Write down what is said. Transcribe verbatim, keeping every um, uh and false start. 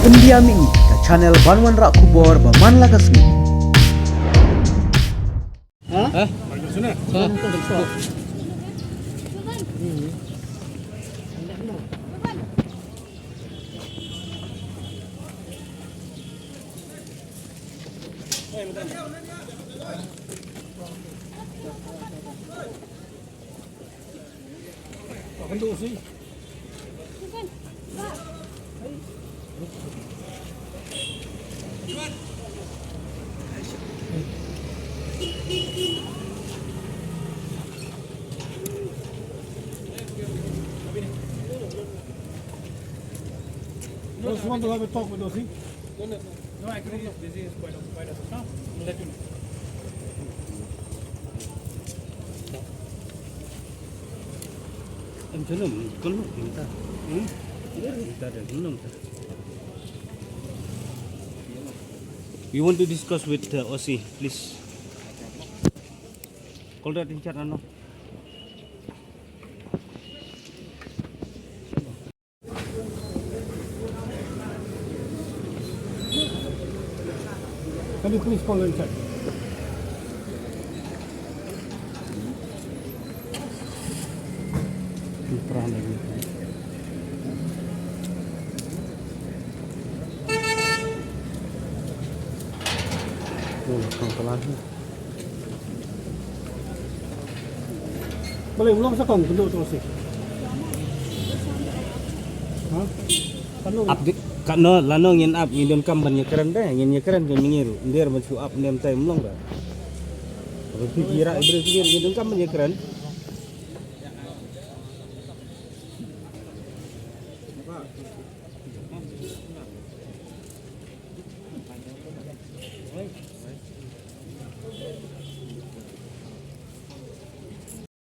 India Mih Ngi, ka channel ban wanrah khubor ba man la ka sngi. Ha? Ha? Just want to have a talk with Osi. No, no. No, actually, he's busy, he's quite occupied as of now. We'll let you know. Em, chalo, kano, minta. Hmm? Minta deh, minta. We want to discuss with, uh, O C, please. Call that in chat, ano? Can you please call and check? Balei u long sa kong kynduh to si? Ha? Kano? Ap di, kano, lano ngin ap, ngin donkam ban ïakren de, ngin ïakren ka mingir, nder ban shu ap, nem tai mlong de. Rupi kira, ibre kira, ngin donkam ban ïakren.